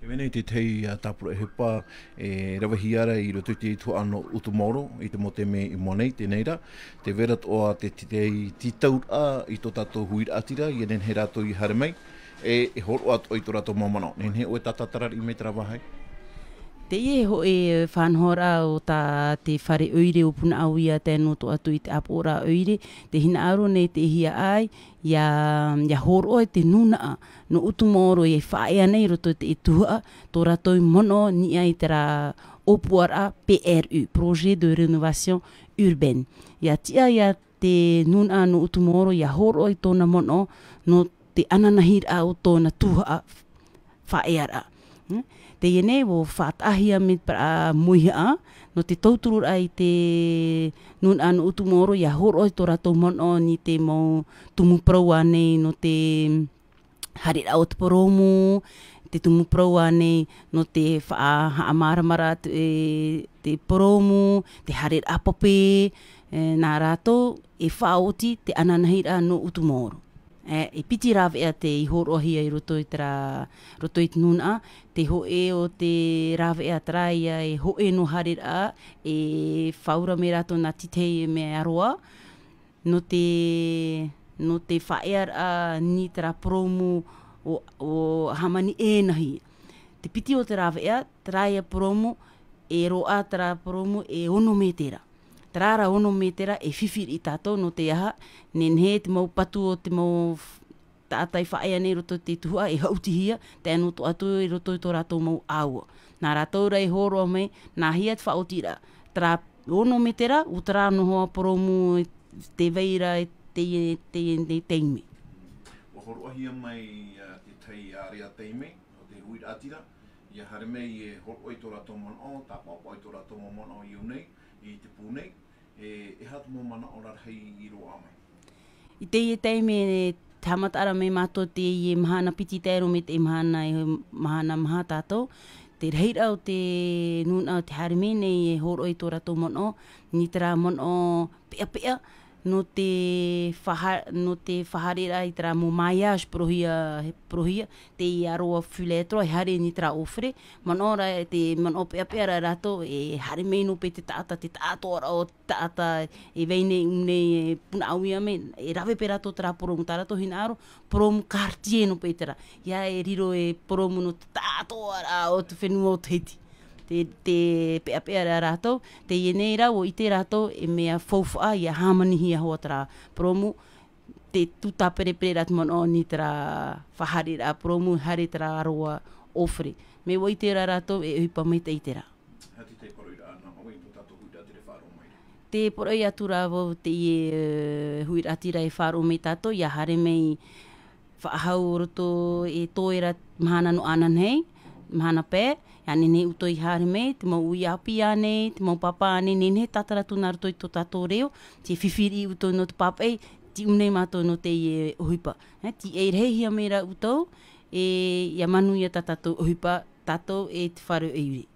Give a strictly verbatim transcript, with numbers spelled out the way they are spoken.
E mea nei te tahi, ā, tāpura e hepa, e ravehia ra i roto i te tuhaʻa nō Utumaoro, i te mau taime i mua nei, teie nei rā, te vai ra atoʻa te, te, te tītauraʻa i tō tātou huiraʻatira, ʻia nehenehe rātou ʻia haere mai, e, e hōroʻa atoʻa i tō rātou mau manaʻo. Nehenehe ʻoe e tātararaʻa mai terā vāhi? Teie hoʻi, e, faʻanahoraʻa o tā te fare ʻoire o Punaʻauia tae noa atu i te ʻāpoʻoraʻa ʻoire, tē hinaʻaro nei te hiaʻai, ʻia, ʻia hōroʻa i te nūnaʻa nō Utumaoro ʻia faʻaea nei i roto i te tuhaʻa, tō rātou manaʻo niʻa i terā ʻōpuaraʻa P R U, Projet de Rénovation Urbaine. ʻIa tiʻa ia te nūnaʻa nō Utumaoro ʻia hōroʻa i tōna manaʻo nō te ananahiraʻa o tōna tuhaʻa faʻaearaʻa. Mm? Teie nei, ʻua faʻataʻahia mai terā mauhaʻa, nō te tautururaʻa i te nūnaʻa nō Utumaoro ʻia hōroʻa i tō rātou manaʻo nō te mau tumu parau ānei, nō te haereraʻa o te purōmu, te tumu parau ānei, nō te faʻahaʻamāramarama te, te purōmu, te haereraʻa pape, e, nā rātou e faʻaoti te ananahiraʻa nō Utumaoro. E, e piti rāveʻa tei hōroʻahia i roto i terā, roto i te nūnaʻa, te hōʻē o te rāveʻa terā ïa e hōʻē nō haereraʻa, e faʻaora mai rātou nā te tahi mea roa, nō te, nō te faʻaearaʻa nō terā purōmu ʻo, ʻo hāmani ʻē nāhea. Te piti o te rāveʻa, terā ïa purōmu, e roaʻa terā purōmu e ono mētera. Terā rā ono mētera e fifi riʻi tātou, nō te aha, nehenehe te mau patu o te mau f-, taʻata e faʻaea nei i roto i te tuhaʻa e haʻutihia, tae noa atu i roto i tō rātou mau ʻāua. Nā rātou rā e hōroʻa mai, nāhea te faʻaotiraʻa. Terā ono mētera, ʻo terā noa purōmu tē vai ra i teie, teie, teie taime. ʻUa hōroʻahia mai, ā, te tahi ārea taime, nō te huiraʻatira, ʻia haere mai e hōroʻa i tō rātou manaʻo, tāpaʻopaʻo i tō rātou mau manaʻo i ʻō nei, i te pū nei, e, e aha te mau manaʻo rarahi i roaʻa mai? I teie taime, e haʻamata ra mai mātou teie mahana piti tae roa mai te mahana, e, mahana maha tātou, te rahiraʻa o te nūnaʻa o tē haere mai nei e hōroʻa i tō rātou manaʻo, nō terā manaʻo peʻapeʻa, nō te faʻaha-, nō te faʻahaereraʻa i terā mau maillage parauhia, parauhia, teie roa feutré, e haere nō terā ʻōfere, manaʻo rā, te manaʻo peʻapeʻa rā rātou, e haere mai noa paʻi te taʻata, te taʻatoʻaraʻa o te taʻata, e vai nei, ʻū nei, e Punaʻauia mai, e rave paʻi rātou terā purōmu, tā rātou hinaʻaro, purōmu quartier noa paʻi terā. ʻIa e riro e purōmu nō te taʻatoʻaraʻa o te fenua o Tahiti. Te, te peʻapeʻa rā rātou, teie nei rā, ʻua ʻite rātou, e mea faufaʻa, ʻia hāmanihia hoʻi terā purōmu, te tūtāperepereraʻa te manaʻo nō terā faʻahaereraʻa purōmu, haere terā roa ʻōfere. Mea ʻua ʻite rā rātou, e ʻohipa maitaʻi terā. Aha te tahi poroʻi rā nā ʻoe i tō tātou huiraʻatira e faʻaroʻo mai ra? Tē poroʻi atu ra vau teie, e, huiraʻatira e faʻaroʻo mai tātou, ʻia haere mai faʻahou roto e toe ra mahana nō ananahi, mahana pae, ʻia nehenehe ʻoutou e haere mai, te mau ui ʻāpī ānei, te mau pāpā ānei, nehenehe e tātara atu nā roto i tō tātou reo, tē fifi riʻi ʻoutou nō te pāpaʻi, tiʻi nei mātou nō teie ʻohipa. E, tē ʻairaʻa mai ra ʻoutou, e, ʻia manuia tā tātou ʻohipa, tātou e te fare ʻoire.